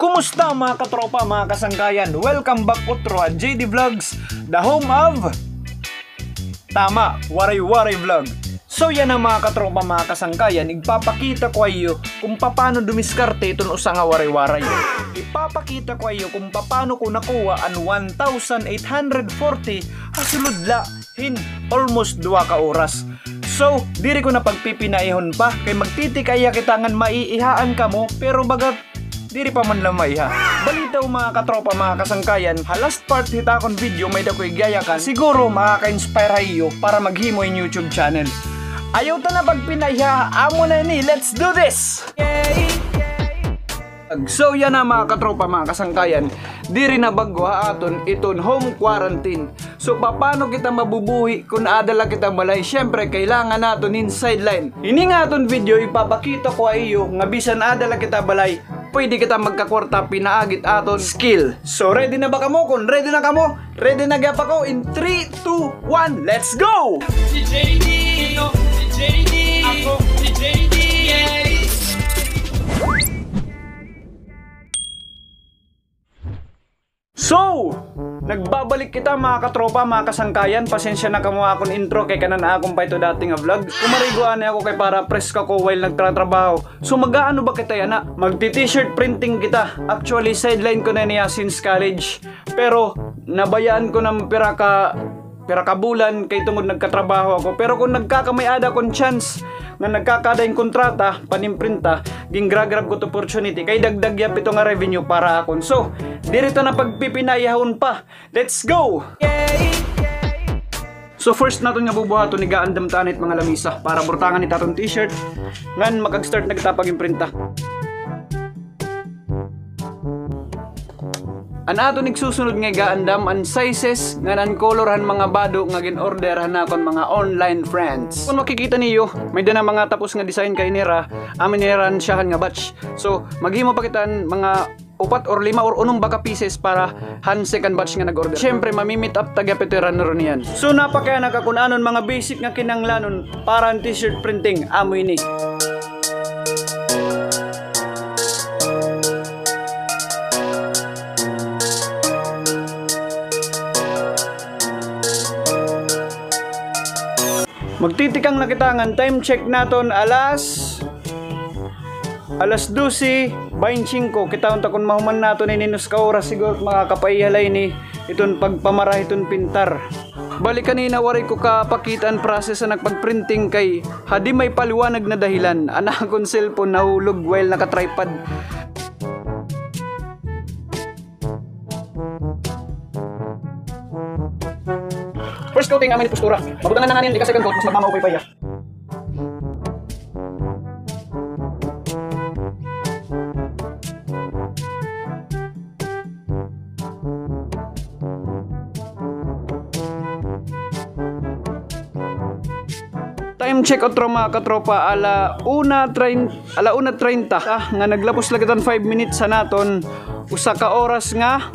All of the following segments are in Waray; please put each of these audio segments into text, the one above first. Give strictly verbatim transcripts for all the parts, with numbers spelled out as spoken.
Kumusta, mga katropa, mga kasangkayan? Welcome back utro ha J D Vlogs, the home of, tama, Waray-Waray Vlog. So yana, mga katropa, mga kasangkayan, igpapakita ko ha iyo kon papano dumiskarte iton usa nga waray-waray. Ipapakita ko ha iyo kon papano ko nakuha an one thousand eight hundred forty ha sulod la hin almost duha ka oras. So diri ko na pagpipinaihon pa kay magtitikaya kita ngan maiihaan kamo, pero baga diri pa man la maiha. Balitaw, mga katropa, mga kasangkayan, ha last part hit akon video may-ada ko igyayakan. Siguro makaka-inspire ha iyo para maghimo hin YouTube channel. Ayaw ta na pagpinaiha, amo na ini. Let's do this! So yana, mga katropa, mga kasangkayan, diri na bag-o ha aton iton home quarantine. So papano kita mabubuhi kon aada la kita balay? Siyempre kailangan naton hin sideline. Ini nga aton video ipapakita ko ha iyo nga bisan aada la kita balay, pwede kita magkakwarta pinaagi hit aton skill. So ready na ba kamo? Kon ready na kamo, ready na gihap ako. In three, two, one, let's go! Si J D, no, si J D. Ako, si J D, yeah. So, nagbabalik kita, mga katropa, mga kasangkayan. Pasensya na kamo ha akon intro kay kanan akon pa ito dati nga vlog. Kumarigo anay ako kay para presko ako while nagtratrabaho. So mag-aano ba kita yana? Magti-t-shirt printing kita. Actually, sideline ko na niya since college. Pero nabayaan ko na pira ka, pira ka bulan kay tungod nagkatrabaho ako. Pero kon nagkakamay-ada kon chance nga nagkakaada hin kontrata, panimprenta, gingra-grab ko it opportunity kay dagdag gihap ito nga revenue para akon. So diri ta na pagpipinaihon pa. Let's go! So first naton nga bubuhaton, igaandam ta anay it mga lamisa para burtangan it aton t-shirt ngan makag-start na kita pag-imprinta. An aton igsusunod nga igaandam an sizes ngan an color han mga bado nga gin-order han akon mga online friends. Kon makikita niyo, may-ada na mga tapos nga design kay ini hira, amo ini hira an syahan nga batch. So maghimo pa kita hin mga upat or lima or unom ba ka pieces para han second batch nga nag-order. Siyempre, mami-meet up ta gihap ito hira niyan. So napakiana ka kon ano an mga basic nga kinahanglanon para han t-shirt printing, amo ini. Magtitikang na kita ngan time check naton alas, alas dose baynte singko. Kitaon ta kon mahuman naton ini hin usa ka oras, siguro makakapaiha la ini iton pagpamara hiton pintar. Bali kanina waray ko kapakita an process han pagprinting kay hadi may paliwanag na dahilan. An akon cellphone nahulog while naka-tripod. First coating, amo ini it postura. Mabutangan na ngani hin ika-second coat, mas magmamaupay pa hiya. Time check utro, mga katropa, ala una train-, ala una treinta, ah, nga naglapos la kita hin five minutes han aton usa ka oras nga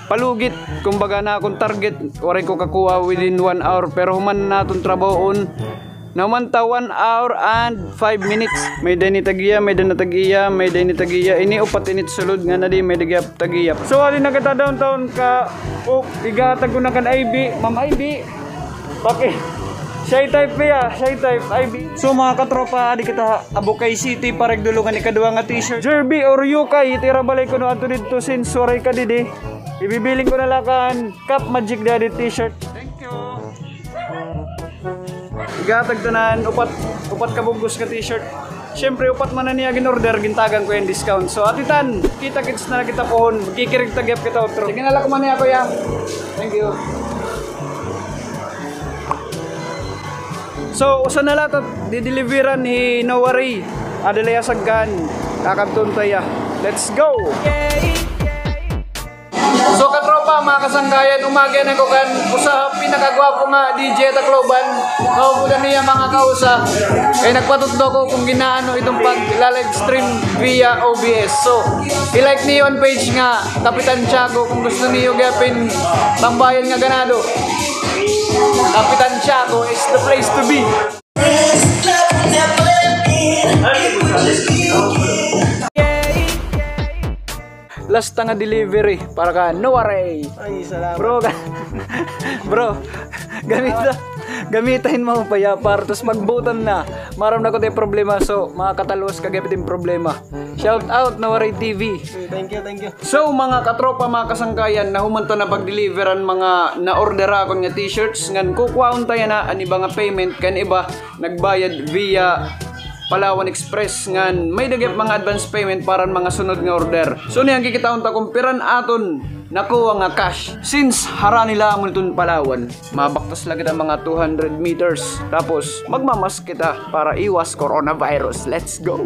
palugit. Kumbaga an akon target, waray ko kakuha within one hour, pero human an aton trabahoon, nahuman ta one hour and five minutes. May-ada ini tag-iya, may-ada na tag-iya, may-ada ini tag-iya. Ini upat ini it sulod ngan adi may-ada gihap tag-iya. So adi na kita downtown ka, o, ighatag ko na kan Ivy, Ma'am Ivy. Okay. Shy type hiya, shy type, Ivy. So mga katropa, adi kita ha Bukay City, Paragdulungan, ikaduha nga t-shirt. Jerby or Yukay, it ira balay kuno adto didto since waray ka didi. Ibibiling ko na la kan Cap Magic Daddy t-shirt. Thank you. Ighatag tanan, upat, upat ka bug-os nga t-shirt. Siyempre, upat man na niya gin-order, gintagan ko hin discount. So, atitan, kita-kits na la kita puhon. Magkikirig ta gihap kita utro. Sige na la, kuman niya, kuya. Thank you. So, usa na la it dideliveran hi Noah Ray. Ada la hiya sagkan. Kakadton ta hiya. Let's go! So, katropa, mga kasangkayan, umagi na ko kan usa ha pinakagwapo nga D J ha Tacloban. Kauban niya mga kausa. Kay nagpatutdo ko kon gin-aano iton pagla-live stream via O B S. So, i-like niyo an page nga Kapitan Tiago kon gusto niyo gihapon tambayan nga ganado. Kapitan Tiago is the place to be. Last nga delivery para kan Noah Ray. Ay, salamat. Bro, ga-, bro, gamita, gamita hin maupay ha para tas magbutan na. Maaram na ko it iyo problema, so makakatalwas ka gihap hin problema. Shout out, Noah Ray T V. Thank you, thank you. So, mga katropa, mga kasangkayan, nahuman ta na pag-deliver han mga na-order akon nga t-shirts, ngan kukuhaon ta yana an iba nga payment, kay an iba nagbayad via Palawan Express, ngan may-ada gihap mga advance payment para han mga sunod nga order. So, niyan kikitaon ta kon pira an aton nakuha nga cash. Since harani la amo iton Palawan, mabaktas la kita mga two hundred meters. Tapos, magmamask kita para iwas coronavirus. Let's go!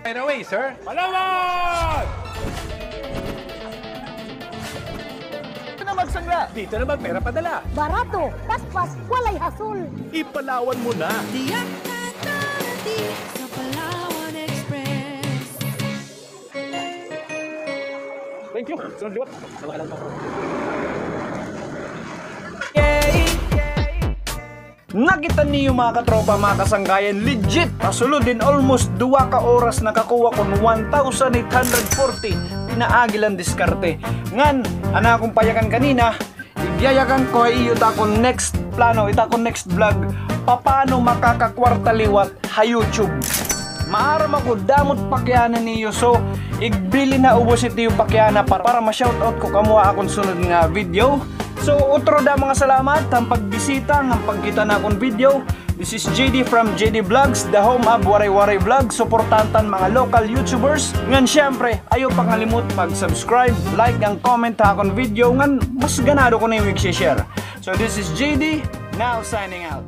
By the way, sir. Palawan! Dito na magsangla. Dito na magpera padala. Barato, paspas, walay hasol. I-Palawan mo na. Diyan ka na sa Palawan Express. Thank you. Sunod liwat. Nakita niyo, mga katropa, mga kasangkayan, legit! Pasulod hin almost duha ka oras nakakuha ko hin one thousand eight hundred forty. Pinaagi la an diskarte. Ngan, an akon payakan kanina, igyayakan ko ha iyo it akon next plano, it akon next vlog, papaano makakakwarta liwat ha YouTube. Maaram ako, damo it pakiana niyo, so igbilin ha ubos it iyo pakiana para, para ma-shoutout ko kamo ha akon sunod nga video. So, utro da mga salamat han pagbisita, han pagkita han akon video. This is J D from J D Vlogs, the home of Waray Waray Vlogs. Suportahan ta an mga local YouTubers. Ngan, syempre, ayaw pangalimot pag-subscribe, like, ngan comment ha akon video. Ngan, mas ganado ko na iyo ig-share. So, this is J D, now signing out.